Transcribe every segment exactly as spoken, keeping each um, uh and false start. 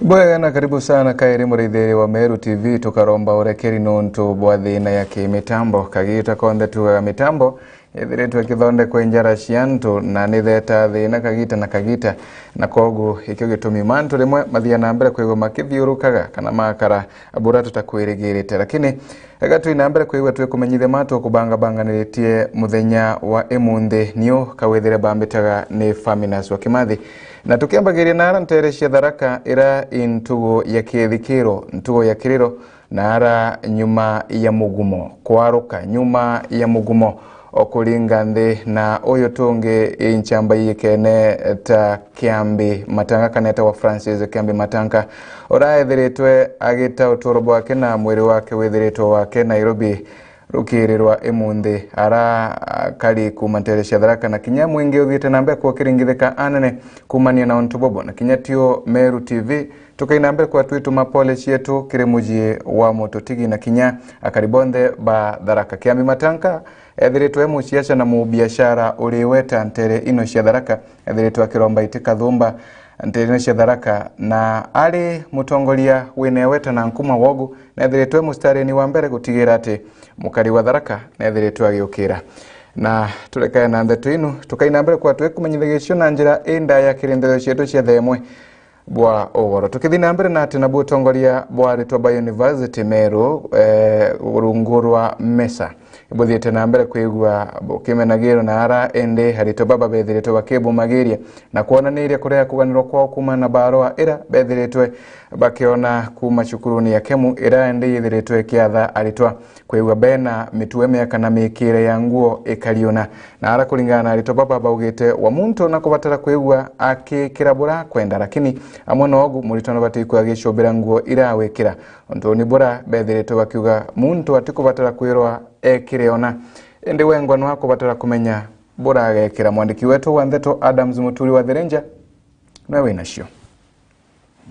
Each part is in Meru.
Bwega na karibu sana kairi muraithiri wa Meru T V, tukaromba urekeri nontu bwa thina ya kimitambo. Kagita konthe tugaga mitambo ithiritwe ikithondekwa i njara cia antu na nitheta thina kagita na kagita, na koguo ikio gitumi mantu rimwe mathia na mbere kwigua makithiurukaga kana makara bura tutakwirigirite. Lakini ega twi na mbere kwigua twikumenyithia ma tukubangabanganiritie muthenya wa imunthi, niu kawithire bambitaga ni Faminas wa Kimathi. Na tukiambagiria nara ntere cia Tharaka, ira i ntugu ya kithikiro, ntugu ya kiriro, na ara nyuma ya mugumo, kwaruka nyuma ya mugumo, o kuringa nthi na uyu tungi i nchamba yikene ta Kiambi Matanga, kana etagwa Francis Kiambi Matanga, uraethiritwe agita uturo bwake na mwiri wake withiritwe wake Nairobi rukiri rwa imunthi. Ara akari kuma ntere cia Tharaka na kinya mwingi uthiite na mbere kukiringithika anene kumania na untu bobo, na kinya tio Meru T V tukaina mbere kwa twituma pole cietu kiri mucii wa mututigi na kinya akari bonthe ba Tharaka. Kiambi Matanga ethiritwe e musiaca na mubiashara uri weta ntere ino cia Tharaka, ethiritwe akiromba iti kathumba ntere ino cia Tharaka, na ari mutongoria wina weta na nkuma wogu, na ethiritwe mustarini wa mbere gutigira ati mukari wa Tharaka nethiritwe agiukira. Na turekae na ndeto inu, tukaina mbere kwa twikumenyithagia cio na njira indaya kiri ndeto cietu cia themwe bwa ugoro. Tukithi na mbere na ati nabu utongoria bwa aritwa ba university Meru, eh, rungu rwa mesa, ibuthiite na mbere kwigua bukimenagirwo na ara indi aritwa baba bethiritwe bakibumagiria na kwonaniria kurea kuganirwa kwao kuumana na barua ira bethiritwe bakiona kuuma cukuruni ya Kemu ira indi yithiritwe ikiatha aritwa kwigua bena mitue miaka na mikire ya nguo ikariuna. Na ara kuringana na aritwa baba baugite wa muntu na kubatara kwigua akikira bura kwenda, lakini amwe nogu muritwa no batikwigua agicubira nguo ira awikira. Untu ni bura bethiritwe bakiuga muntu atikubatara kwirwa ekire ona, indi wengwa no akubatara kumenya bura agekira. Mwandiki wetu wa ndeto Adams Muturi wa Thirinja nwe winacio.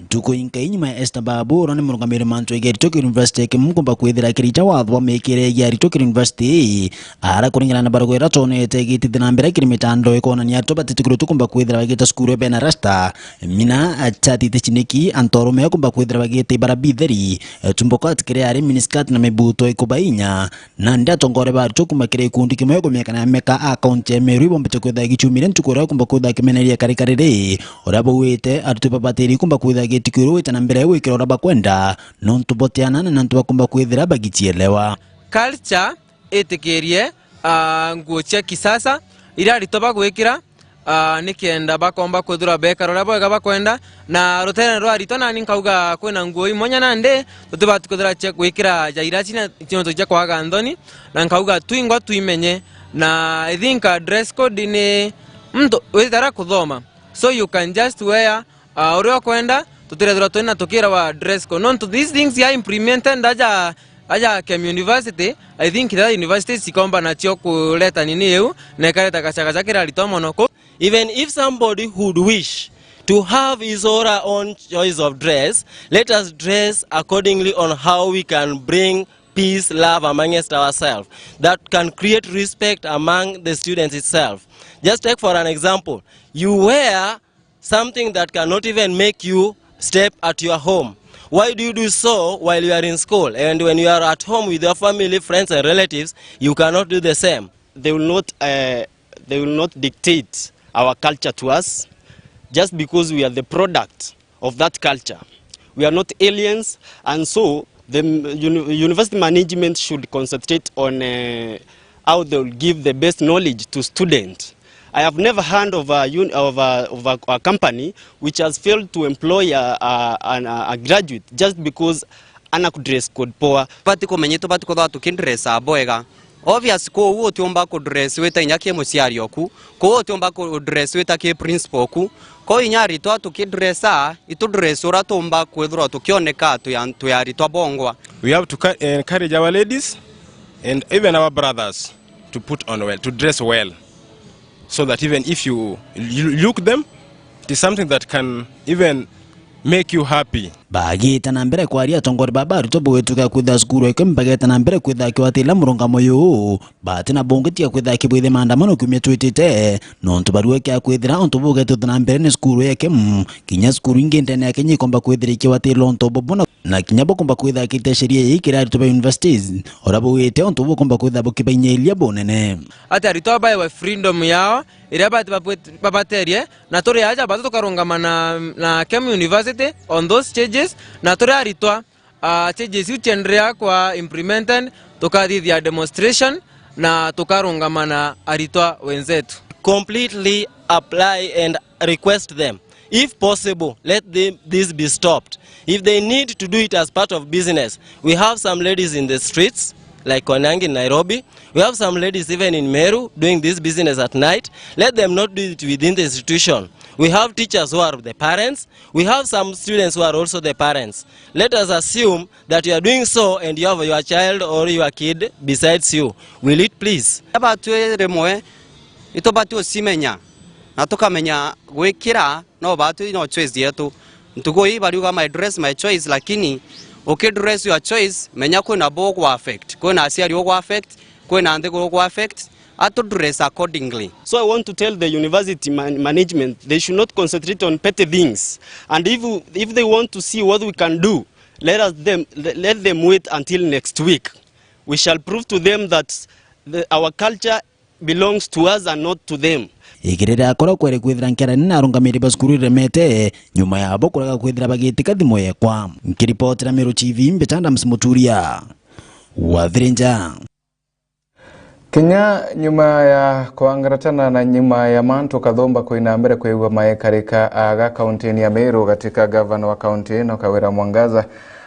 Ntuku inkai nyuma ya Esther Babu, uria ni murugamiri mantu ya Githuki University, Kemu kumba kwithira akirita watho wa mikire ya Githuki University. Ara kuringana na barugu ira twonete igitithia na mbere kiri mitandao ikonania aritwa batitikiritwe kumba kwithira bagita cukuru bena rasta, mina, chati ticiniki, antu arume kumba kwithira bagita ibara bitheri, tumbo cut kiri ari miniskirt na mibuto ikubainya. Nandi atongoria ba aritwa kuma kiri gikundi kimwe kumia kana meka a kaunti ya Meru ibombete kwithira igicumire ntuku iria kumba kwithira kimeneria karikari ri, uria bauite aritwa babatiri kumba kwithira gitikiro wita na mbere gwikira uria bakwenda, nontu botianana na antu bakumba kwithira bagichielewa. Culture itikirie, ah, nguo cia kisasa iria aritwa bagwikira, ah, nikenda bakomba kwithirwa bekara uria bwega bakwenda. Na rutere rwa aritwa nani nkauga kwina nguo imwanya nandi tutibati kwithira cia gwikira ja irasi na cionto cia kwaga nthoni, na nkauga twingwa twimenye. Na I think, ah, dress code ni muntu witara kuthoma, so you can just wear, ah, uria ukwenda, tutirethirwa twina tukirawa dress code. Nontu these things are implemented aja, aja Kemu University, I think the universities cikomba nacio kureta nini iu, na ikareta gacagaca kiri aritwa mono ku. Even if somebody would wish to have his or her own choice of dress, let us dress accordingly on how we can bring peace, love amongst ourselves that can create respect among the students itself. Just take for an example, you wear something that cannot even make you step at your home. Why do you do so while you are in school? And when you are at home with your family, friends, and relatives, you cannot do the same. They will not, uh, they will not dictate our culture to us just because we are the product of that culture. We are not aliens, and so the uni-, university management should concentrate on, uh, how they will give the best knowledge to students. I have never heard of a, uni-, of a, of a, a company which has failed to employ a, a, an, a graduate just because ana ku dress code poa. Bati kumenya tubati kuthwa tukidressa bwega. Obvious, kuu utiumba kudress wita inya ki muciari oku, kuu utiumba kudress wita ki principal oku. Kuu inya aritwa tukidressa, itudress uria tuumba kwithirwa tukioneka twi a-, twi aritwa bongwa. We have to ca-, encourage our ladies and even our brothers to put on well, to dress well, so that even if you, you look them, it is something that can even make you happy. Bagite na mbere kwaria, atongori baba arutwo bugituka kwitha cukuru eke mbagete na mbere kwitha kiwatila murungamo uyu. Bati na bungi tiga kwitha kibwithia maandamano kiumia twitite, nontu barua kia kwithira untu bugetutha na mbere ni cukuru eke, kinya cukuru ingi ndene ya Kenya ikomba kwithira ikiwatila untu bubu na, na kinya bukomba kwitha kite sheria ii kiri arutwo ba universities. Ora bugite untu bukomba kwitha bukibainyiria bunene. Ati aritwa baewe freedom yao iria bati babwet-, babaterie, na turi aja batu tukarungama na, na Kemu University on those changes, na turi aritwa, ah, changes iu ciendelea kwa implemented, tukathithia demonstration na tukarungama na aritwa wenzetu. Completely apply and request them, if possible, let them, this be stopped. If they need to do it as part of business, we have some ladies in the streets, like Koinange in Nairobi. We have some ladies even in Meru doing this business at night. Let them not do it within the institution. We have teachers who are the parents. We have some students who are also the parents. Let us assume that you are doing so and you have your child or your kid besides you. Will it please? Aba twi rimwe, itubati ucimenya, na tukamenya gwikira no batu no choice yetu. Ntuku ii bariuga, "My dress, my choice," lakini ukidress your choice, menya kwina bo ugwa affect, kwina aciari ugwa affect, kwina nthiguru ugwa affect, atu dress accordingly. So I want to tell the university man-, management, they should not concentrate on petty things. And if, if they want to see what we can do, let us them, let them wait until next week. We shall prove to them that the, our culture belongs to us and not to them. Igiri riakorwa kweri kwithira nkera nene arungamiri ba cukuru iremete, nyuma yabo kurega kwithira bagitika thimu yekwa. Nkiripotera Meru T V, mbita Adams Muturia wa Thirinja. Kinya nyuma ya kwangaratana na nyuma ya mantu kathumba kwina mbere kwigua maekarika aga kauntini ya Meru, gatika gavana wa kaunti ino Kawira Mwangaza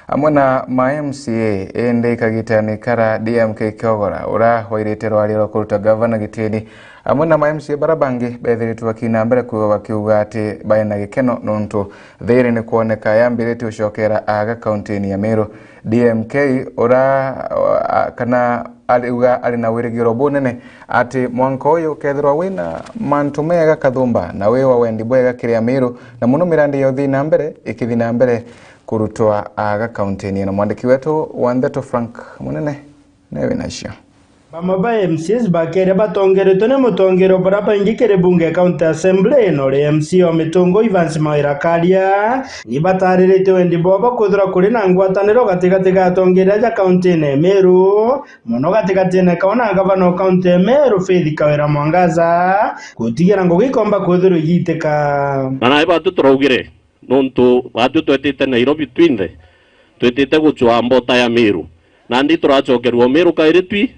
amwe na ma M C A, indi kagitani kara D M K Kiogora, ura wairite rwaria rwa kuruta gavana gitini, amwe na ma M C A bara bangi bethiritwe bakina mbere kwigua bakiuga ati baina gikeno nontu thiri ni kwoneka yambiritie gucokera aga kauntini ya Meru. D M K ura, a, kana ariuga ari na wirigiro bunene ati mwanka uyu ukethirwa wina mantu mega kathumba na wi wa wendi bwega kiri Amiru, na muno mirandi ya uthii na mbere ikithi na mbere kurutwa aga kauntini ino. Mwandiki wetu wa ndeto Frank Munene newe nacio. Bamwe ba M C As bakeria batongeretwe ni mutongeria o baria baingi kiri bunge ya County Assembly, na uri M C A o Mitungu Evans Mawira Karia, ni batariritie wendi bwao bwa kwithirwa kuri na ngwataniro gatigati ga atongeria aja kauntine ya Meru, mono gatigatiine kao na ngavana o kaunti ya Meru Faith Kawira Mwangaza, gutigira ngugi ikomba kwithirwa igiitika. Na nai batu turaugire, nontu batwi twetite Nairobi twinthe, twitite gucwaa mbota ya Meru. Nandi turacokerua Meru kairi twi,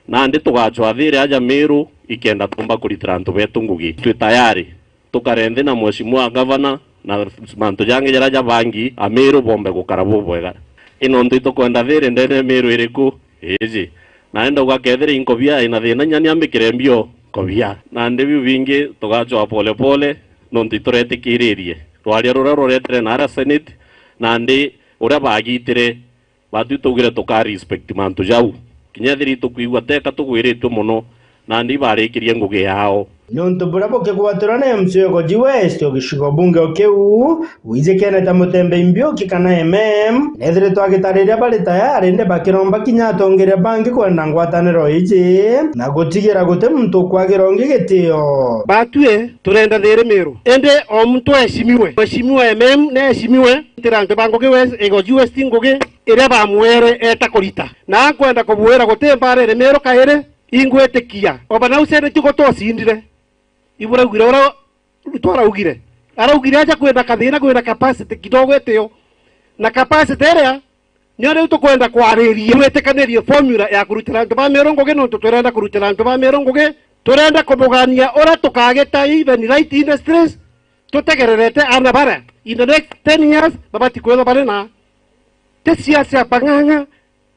nandi tugacwaa thiri aja Meru, ikenda tumba kuritira antu betu ngugi. Twi tayari tukare nthi na Mheshimiwa Gavana na mantu jangi jaria jabangi, Amiru bombe gukara bubwega. I nontu itukwenda thiri ndene ya Miru iriku? Iji. Nandi ndauga kethira i nkobia ina thina, nyani ambikire mbio nkobia. Nandi biu bingi tugacwaa pole pole, nontu ituretikiririe rwaria ruria ruretere naaria Senate, nandi uria bagitire, batwi tugire tuka respect mantu jau. Kinya ethira itukwigua teka tugwiritue mono, nandi ibarikirie ngugi yao. Ni untu buria bukigwatirwa ni M C A o Goji West o gicigo bunge o kiu, wijikene ta Mutembe Mbiuki kana M M, nethiritwe agitariria bari tayari, indi bakiromba kinya atongeria bangi kwenda ngwataniro iji, na gutigira guti muntu ukwagira ungi gitio. Batwi turenda thiri Miru, indi o muntu aheshimiwe. Mheshimiwa M M ni aheshimiwe, tira antu ba ngugi West, e Goji West ngugi iria bamwere eta kurita. Na nkwenda kubwira guti mbara iri Miru kairi, ingwitikia. Oba nau Senate ugo twacindire, iburaugire uria Ruto araugire. Araugire aja kwina kathina, kwina capacity kidogo itio. Na capacity iria nio riu tukwenda kwariria, gwitikanirie formula ya kurutira antu ba Miru ngugi, nontu turenda kurutira antu ba Miru ngugi. Turenda kubugania uria tukagita even light industries, tutegererete ana baria in the next ten years babati kwithirwa bari na. Ti siasa ya pang'ang'a,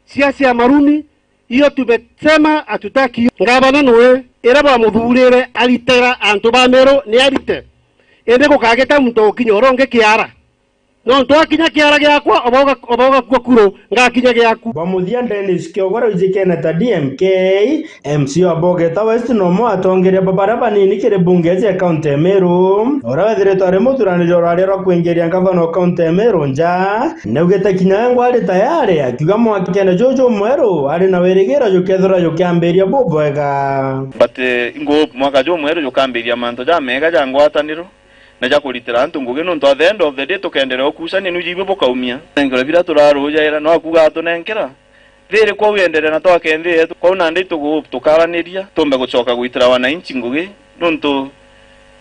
siasa ya marumi, hiyo tumesema hatutaki. Ngavana nwe iria bwamuthurire aritira antu ba Meru ni arite. Indi gukagita muntu ukinya uria ungi kiara. Nontu akinya kiara giakwa, oba uga-, oba ugakua kuru, ngakinya giaku. Bwa muthia, Dennis Kiogora wijikene ta D M K, M C A wa Bogeta West, nomo atongeria ba baria banini kiri bunge ya kaunti ya Meru, uria wethiritwe ari muthuraniri urari rwa kwingiria ngavana wa kaunti ya Meru nja, naugite kinya we ngwari tayari, akiuga mwakene juju mweru ari na wirigiro jukethirwa jukiambiria bubwega. But, eh, ingo mwaka jumweru jukambiria mantu jamega ja ngwataniro na ja kuritira antu ngugi, nontu at the end of the day tukenderea ukucania, nuju ibui bukaumia. Nenkerwe biria turarujaira, no akuga atunenkera. Thiri kwou ienderea na twake nthi yetu, kwou nandi tugu-, tukaraniria, tumbe gucoka gwitira wananchi ngugi, nontu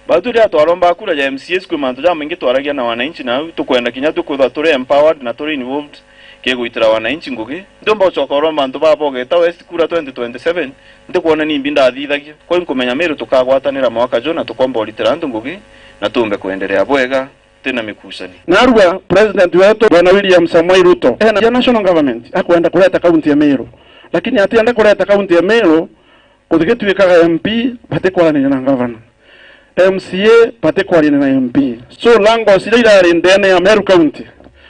bau tu riria twaromba kura ja M C As, kwi mantu jamaingi twaragia na wananchi, na au tukwenda kinya tu kwithwa turi empowered na turi involved ki gwitira wananchi ngugi. Ndiumba gucoka uromba antu ba Bogeta West kura twenty twenty-seven, ndikwona nimbi ndathithagia. Kwou nkumenya Meru tukagwatanira mwaka ju na tukomba uritira antu ngugi, na tumbe kwenderea bwega. Tina mikucani. Narua President wetu Bwana William Samoei Ruto ena ya national government akwenda kureta kaunti ya Meru, lakini atienda kureta kaunti ya Meru kuthigituikaga M P batikwaraneria na governor, M C A batikwaraneria na M P. So lango ciria irari ndene ya Meru County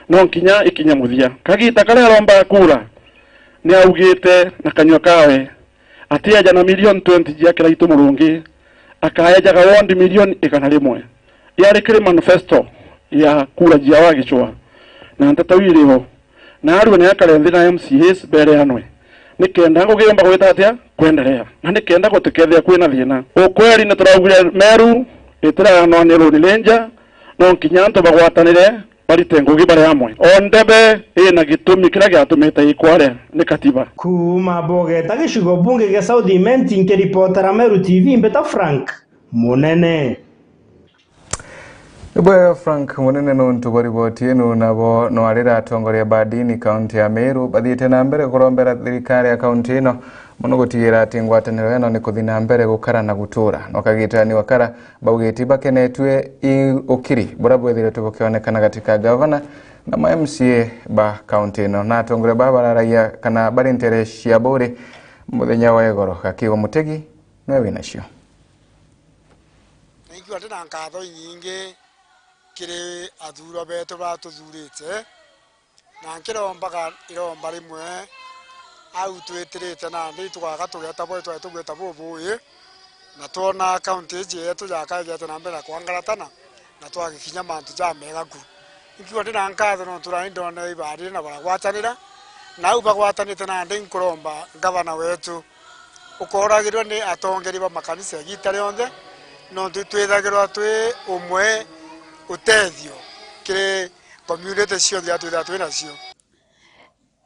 no nkinya ikinya muthia. Kagita karia aromba kura ni augite na kanyua kawe Atieja na milioni twenty cia Kiraitu Murungi, akaejaga wondi milioni igana rimwe. Yari kiri manifesto ya kura cia Wagicwa, na nteto iriho. Narua ni akare nthi na M C As bereanwe, nikenda ngugi yumba gwita atia kwenderea, na nikenda gutikethia kwina thina. Ukweri ni turaugire Meru itiraganwa ni Lone Ranger, no nkinya antu bagwatanire, barite ngugi bari amwe. O ndebe ina gitumi kiria giatumite ikwaria ni katiba. Kuuma Bogeta, gicigo bunge gia South Imenti, nkiripotera Meru T V, mbita Frank Munene. Ibwega Frank Munene nontu bwa riboti inu. Nabo no arira atongoria ba dini kaunti ya Meru bathiite na mbere kurombera thirikari ya kaunti ino mono gutigira ati ngwataniro ino ni kuthi na mbere gukara na gutura. No Kagitani Wakara baugite bakenetue i ukiri buria bwethiritwe bukionekana gati ka gavana na ma M C A ba kaunti ino. Na atongoria baa bararagia kana bari ntere cia buri muthenya wa igoro. Gakigo Mutegi niwe winacio. Na ingiuga ndi na nkatho inyingi kiri athuurwa beetu baria tuthuurite, na nkirombaga iromba rimwe au twitirite nandi tugaga tugeta bwe twari tugwita bubui, na twona kaunti iji yeetu jaka ijete na mbere na kwangaratana, na twagikinya mantu jamega ku. Inkiuga ndi na nkatho nontu nandi ndonere ibaarire na baragwatanira, na au bagwatanite nandi nkuromba ngavana weetu ukooragirwa ni atongeria ba makanisa igiita rionthe, nontu twithagirwa twi umwe utethio kiri community cionthe iria twithagirwa twi nacio.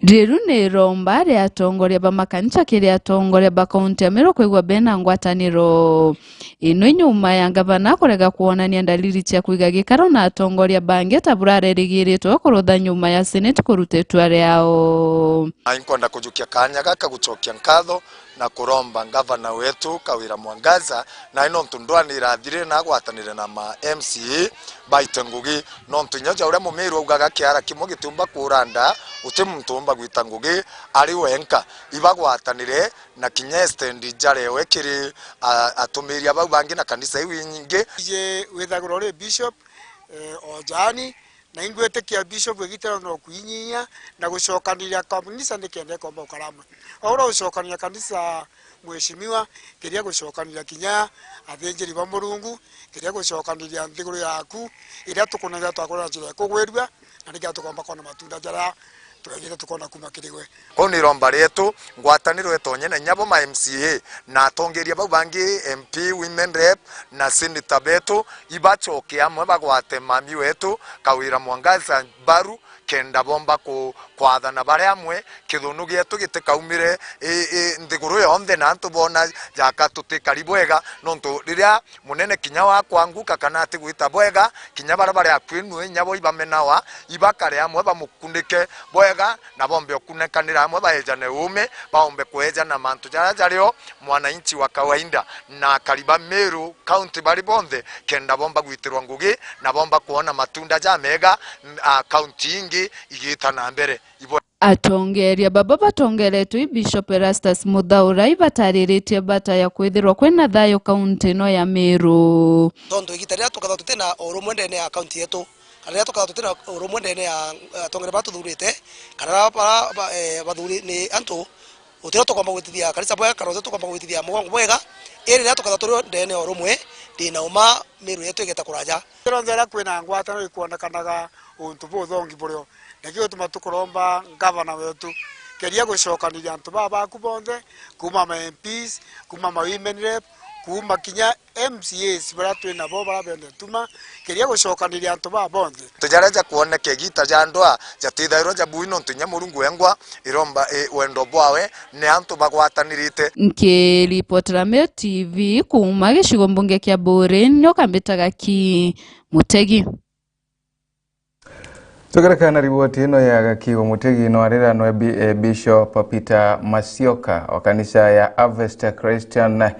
Riu ni iromba ria atongoria ba makanisa kiri atongoria ba kaunti ya Meru kwigua bena ngwataniro. Ino i nyuma ya ngavana kurega kwonania ndariri cia kwiga gikaro na atongoria bangi ta burarerigiritwe kurutha nyuma ya seneti kuruta itua riao. Ai, nkwenda kujukia kaanya gaka gucokia nkatho na kuromba ngavana wetu Kawira Mwangaza, na nontu ndwani irathirire na agwatanire na ma M C A baite ngugi, nontu inya ja uria Mumiru augaga, kiara kimwe gitiumba kuura nda, uti muntu umba gwita ngugi ari wenka. Ibagwatanire na kinya estendi jarewe kiri, a, atumiria bau bangi na kanisa iu inyingi. Ije withagirwa uri bishop, eh, o jaani, na ingwitikia bishop igita no kuinyinya na gucokaniria kanisa nikenda ikomba gukara amwe. O uria ucokaniria kanisa, mheshimiwa, kiria gucokaniria kinya athinjiri ba Murungu, kiria gucokaniria nthiguru yaku, iria tukunagira twakorwo na njira ya kugwirua, na nikio tukomba kwona matunda jaria twegire tukona kuma kiri gwe. Kwou ni iromba rietu, ngwataniro itonye na inya bo ma M C A na atongeria bau bangi, M P, women rep na senator betu, ibacoke amwe bagwate mami wetu Kawira Mwangaza mbaru, kenda bomba ku-, kwathana bari amwe, kithunu gietu gitikaumire i, i, nthiguru yonthe, na antu boona jaka tutikari bwega, nontu riria munene kinya wakwanguka kana atigwita bwega, kinya baria bari akui nue inya bo ibamenawa, ibakare amwe bamukunike bwega, na bombe ukunekanira amwe, baejane uume, baombe kuejana mantu jaria jario mwananchi wa kawaida na akari ba Meru County bari bonthe, kenda bomba gwitirwa ngugi na bomba kwona matunda jamega, a, county ingi igiita na mbere. Ibwe- Atongeria baba batongeretwe i Bishop Erastus Muthaura ibatariritie bata ya kwithirwa kwina thayu kaunti ino ya Meru. Tontu igita riria tukethirwa tutina urumwe ndene ya kaunti yetu, kana riria tukethirwa tutina urumwe ndene ya, eh, atongeria baria tuthurite, kana baria ba-, ba-, eh, bathuri ni antu, gutirio tukomba gwitithia kanisa bwega, kana gutirio tukomba gwitithia mugongo bwega, iri riria tukethirwa turi ndene ya urumwe, ndina uma Miru yetu igeta kuraja. Kiro nthe iria kwina ngwataniro ikwonekanaga untu buthongi burio. Nakio gituma tukuromba ngavana wetu, keria gucokaniria antu baa baku bonthe, kuuma ma M Ps, kuuma ma women rep, kuuma kinya M C As baria twi nabo baria bende tuma, keria gucokaniria antu baa bonthe. Tujaria jakwoneka igita ja ndwaa jatithairwa jabui, nontu inya Murungu wengwa iromba i wendo bwawe ni antu bagwatanirite. Nkiripotera Meru T V kuuma gicigo mbunge kia Buuri, nioka mbitaga ki Mutegi. Tukerekana riboti ino ya Gakigo Mutegi no ariranwe Bi-, eh, Bishop Peter Masioka wa kanisa ya Harvest Christian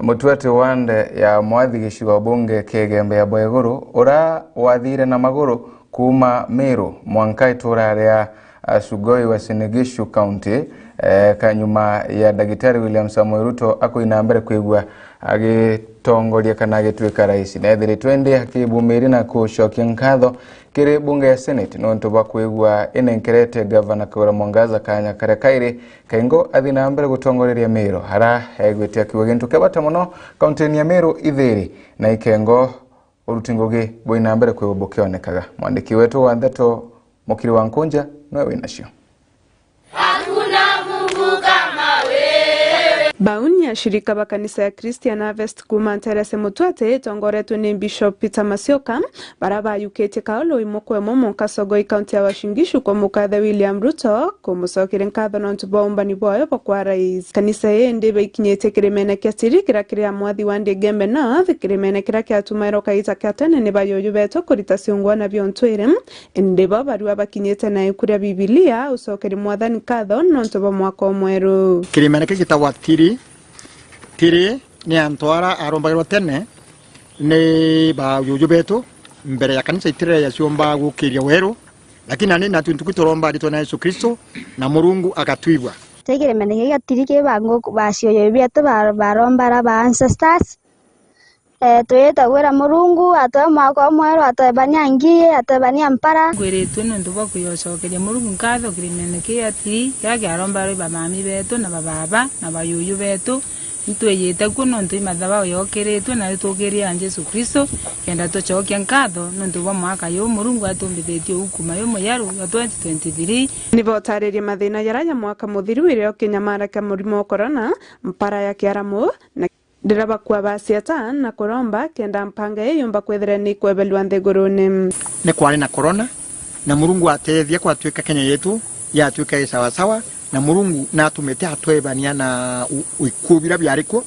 Mutuate Ward ya Mwathi gicigo bunge kia Igembe ya Bweguru, ura wathire na maguru kuuma Meru mwanka itura ria, ah, Sugoi wa Sinigishu County, eh, ka nyuma ya Dagitari William Samoei Ruto akuina mbere kwigua agitongoria kana agituika rais. Neethiritwe indi akibumiria na kucokia nkatho kiri bunge ya Senate nontu bwa kwigua inenkerete Gavana Kawira Mwangaza kanya karia kairi kaingo athi na mbere gutongoreria Meru, ara egwite akiuga gintu kia bata mono kauntini ya Meru ithiri na ikengo uruti ngugi bwina mbere kwigua bukionekaga. Mwandiki wetu wa ndeto Mukiri wa Nkunja niwe winacio. Hakuna Mungu kama wewe. Bau ni ashirika ba kanisa ya Christian Harvest kuuma Nterese Mutwate, itongoretwe ni Bishop Peter Masioka, baria bayukitie kaulu imwe kwa imwe mwanka Sogoi, kaunti ya Uasin Gishu, kwa mukathe William Ruto, kumucokeria nkatho nontu bwa umbani bwayo bwa kwa rais. Kanisa ii indi baikinyitie kirimene kia Tiri, kiria kiri a Mwathi Ward Igembe North, kirimene kiria kiatumairwe kaita kia tene ni bayuyu betu kurita ciungwana biontwiri, indi bo barua bakinyite na iku ria Bibilia, ucokeria Mwathani nkatho nontu bwa mwaka umweru. Kirimene kiu gitagwa Tiri. Tiri ni antu ara arombagirwa tene ni bayuyu betu mbere ya kanisa itire yaciomba gukiria weru, lakini nani natu ntuku turomba ritwa na Yesu Kristo na Murungu agatwigua. Ti kirimene gigi gatiri ki bangu ba ciuyu bietu ba-, baromba ara ba ancestors. Eh, twiyite gwira Murungu atwe mwaka umweru, atwebania ngii, atwebania mpara. Ngwiritue niuntu bwa kwiyocokeria Murungu nkatho kirimene kii atiri, kiria kiaromba ri bamami betu na bababa na bayuyu betu. Nitwijite kuo nontu i mathababu yokiritue na itukiria ya Jesu Kristo, kenda tucokia nkatho nontu bwa mwaka juu Murungu atumbithitie uu kuuma ju mujaru jwa twenty twenty-three. Nibo utaririe mathina jaria ja mwaka muthiru irio kinyamara kia murimo wa corona, mpara ya kiaramu, na riria bakua ba ciata na kuromba kenda mpanga ii yumba kwithira ni ikwebelua nthigurune. Ni kwari na corona, na Murungu atethia kwatwika Kenya yetu yatwika i sawasawa, na Murungu natumite atwebania na u-, ikuo biria biari kuo,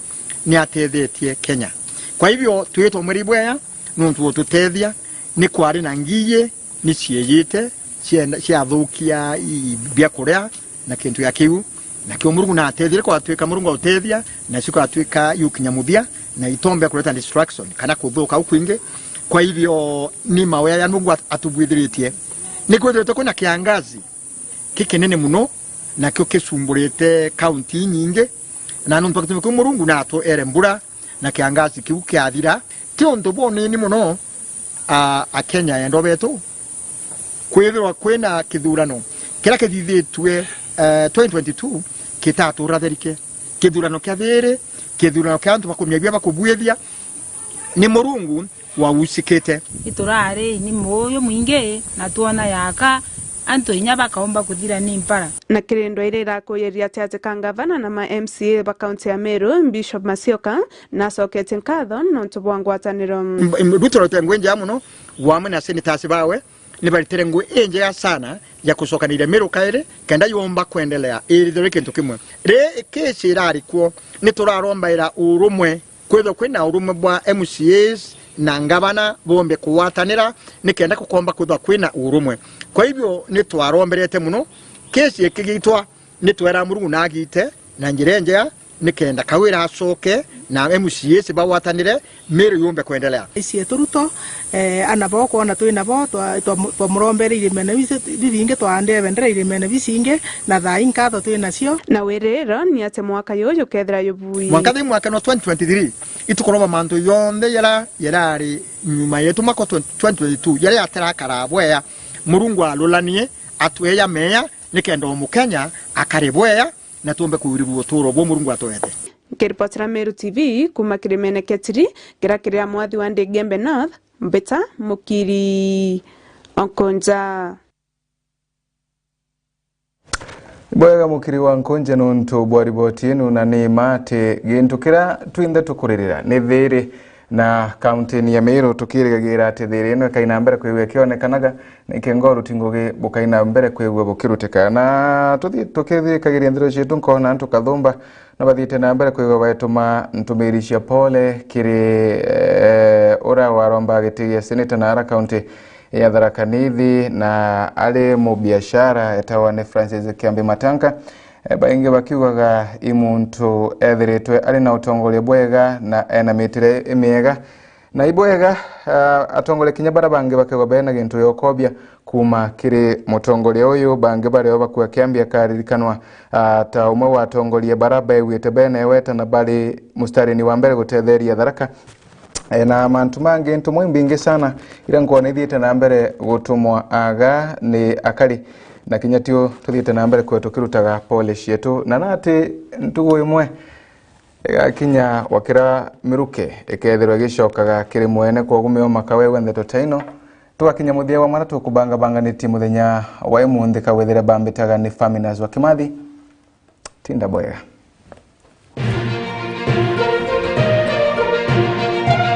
ni atethetie Kenya. Kwa hivyo, twitwa mweri bwea nuntu ututethia, ni kwari na ngii ni ciiyite, cienda-, ciathukia i-, biakuria na kintu ya kiu. Nakio Murungu naatethire kwatwika Murungu autethia, nacio kwatwika yukinya muthia, na itombe kureta destruction kana kuthuka au kwingi. Kwa hivyo, ni mawea ya Murungu at-, atubwithiritie. Ni kwithiritwe kwina kiangazi kikinene muno, nakio kisumburite kaunti inyingi, na nontu wa gitumi kiu Murungu naatwere mbura, na kiangazi kiu kiathira. Ti untu bunini muno, a, Akenya endwa betu, kwithirwa kwina kithurano kiria kithithitue, eh, twenty twenty-two kitaturatherike. Kithurano kia thiiri, kithurano kia antu bakumia bia bakubwithia, ni Murungu waucikite. Iturari ni muuyu mwingi, na twona yaka, antu inya bakaumba kuthira ni mpara. Na kiri ndwa iria irakuyiria ati ati ka ngavana na ma M C A ba kaunti ya Meru, Bishop Masioka, nacoketie nkatho nontu bwa ngwataniro. M-, m-, Ruto arutire ngugi njega muno, wamwe na senators bawe, ni baritire ngugi injega sana ya kucokaniria Meru kairi, kenda yumba kwendelea irithirwe kintu kimwe. Ri kesi irari kuo, ni turarombaira urumwe. Kwithirwa kwina urumwe bwa M C As na ngavana bombe kugwatanira, nikenda kukomba kwithirwa kwina urumwe. Kwa hivyo, ni twaromberete muno, kesi ikigitwa, ni twera Murungu nagite na njira injega, nikenda Kawira acoke na M C As bagwatanire, Meru yumbe kwendelea. Cietu Ruto, eh, ana bo kwona twi nabo, twa-, twa-, twamurombeere irimene bici-, bibingi, twaandie bendera irimene bicingi, na thaa ii nkatho twi nacio. Na wiriro ni ati mwaka juju jukethira jubui. Mwanka thi mwaka no twenty twenty-three, itukuromba mantu jonthe jara, jarari nyuma yetu mwaka twenty twenty-two, jaria jatarakara bwea. Murungu arulanie, atwee ja meya, nikenda o Mukenya akare bwea, na tuumbe kuurirua utuuro buu Murungu atwete. Nkiripotera Meru T V kuuma kirimene kia Tiri, kiria kiri a mwathi wa Ndigembe North, Mbita Mukiri Onkonja. Bwega Mukiri wa Nkonja nontu bwa riboti inu, na ni ma ati gintu kiria twinthe tukuririra ni thiiri. Na kauntini ya Meru tukirigagira ati thiiri ino ikai na mbere kwigua ikionekanaga, na ikenga uruti ngugi bukai na mbere kwigua bukirutika. Na tuthi-, tukithikagiria nthiro cietu, nkona antu Kathumba no bathiite na mbere kwigua baituma ntumiri cia pole kiri, eh, uria waromba giti gia seneta na ara kaunti ya Tharaka Nithi, na ari mubiashara etagwa ni Francis Kiambi Matanka. Eh, baingi bakiugaga i muntu ethiritwe ari na utongoria bwega na ena mitire imiega. Na ibwega, ah, atongoria kinya bara bangi bakegwa bena gintu yokobia kuuma kiri mutongoria uyu, bangi bario bakua Kiambi akaririkanwa, ah, ta umwe wa atongoria bara begwite bena igweta na bari mustarini wa mbere gutetheria Tharaka. Eh, na mantu mangi, ntumwa imbingi sana ira nkwona ithiite na mbere gutumwa aga ni akari, na kinya tio tuthiite na mbere kwithirwa tukirutaga pole cietu, na nati ntugu imwe igakinya wakira miruke ikethirwa igicokaga kiri mwene, kwogu mioma kawegwe ndeto ta ino. Tugakinya muthia wa mara tukubangabanganitie muthenya wa imunthi, kawithire bambitaga ni Faminas wa Kimathi. Tinda bwega.